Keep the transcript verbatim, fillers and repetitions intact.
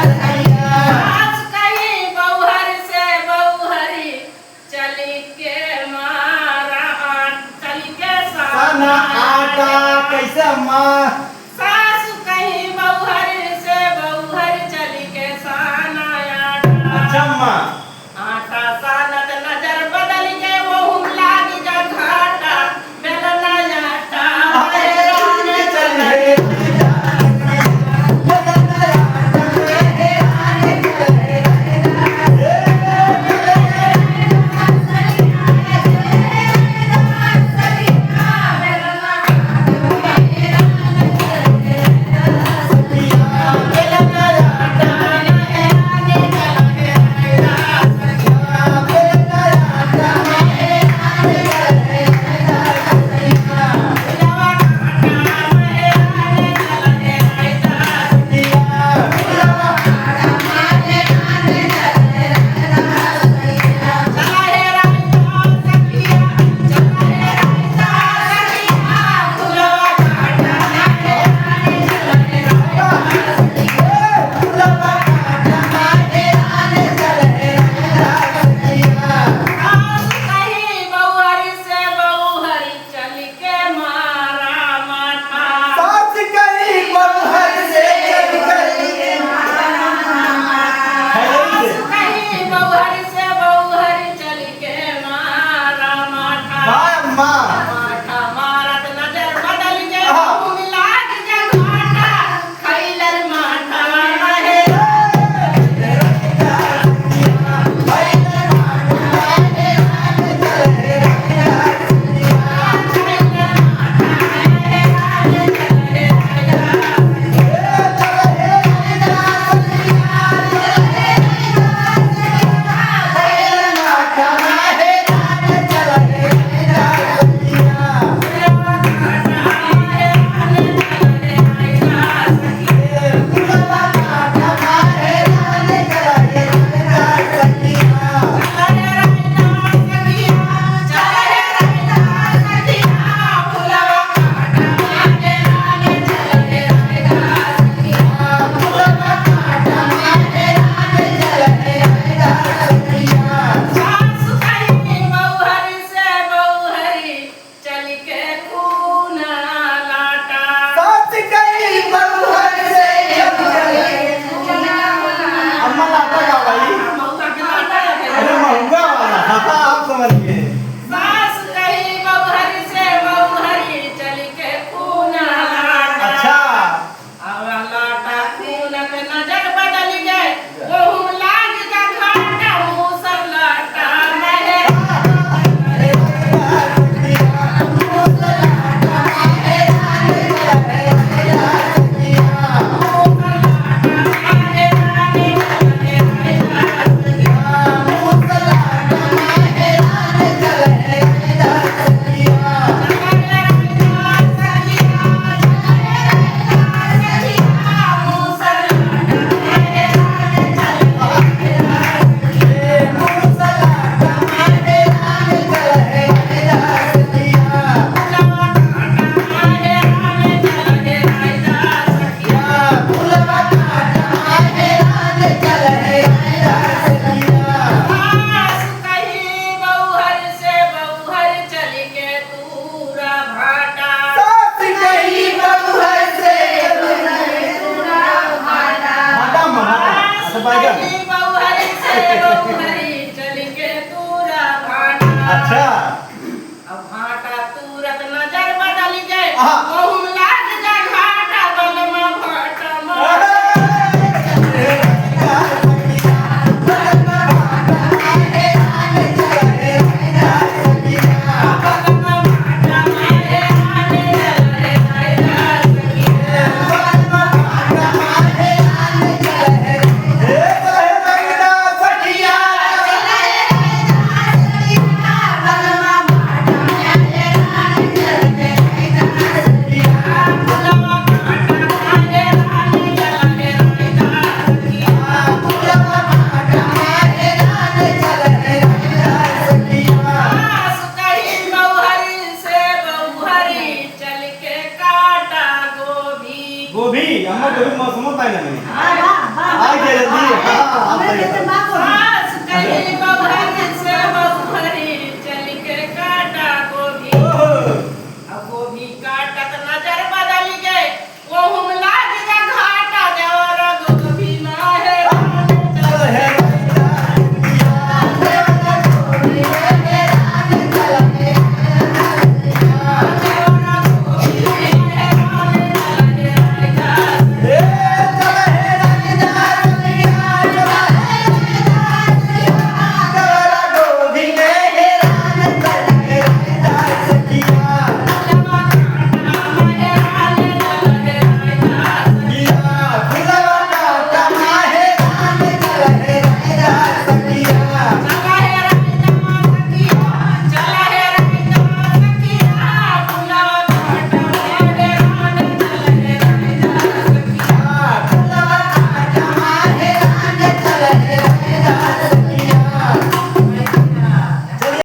सास कही बउहर से बउहरी, चली के मारा आट-, चली के साना साना आटा। आटा। कैसे अम्मा? सास कही बउहर से बउहर, चली के साना आटा। अच्छा अम्मा। आटा सानत नजर बदल के, वहुम लाग जा घाटा। सास कही बउहर से चल कर। सास कही बउहर से बउहर चल के मारा माठा। वाह अम्मा। माठा मारत नजर बदल के हाँ। घूम लाग जा घाटा। खैलर माठा रहे। अम्मा लाटा का भाई? अरे महुआ वाला, हाँ, हाँ, आप समझ गए। सास कही बउहर से बउहरी चल के खून लाटा। अच्छा। अब लाटा खून के नजर बदल गए, वहू लाग जा घाटा, मूसर लाटा महे। सास कही बउहर से भाटा में, भाटा। अच्छा, बैगन। कही बउहर से बउहरी चल के तूरा भाटा। अच्छा। अब भाटा तूरत नजर बदल गए। हाँ।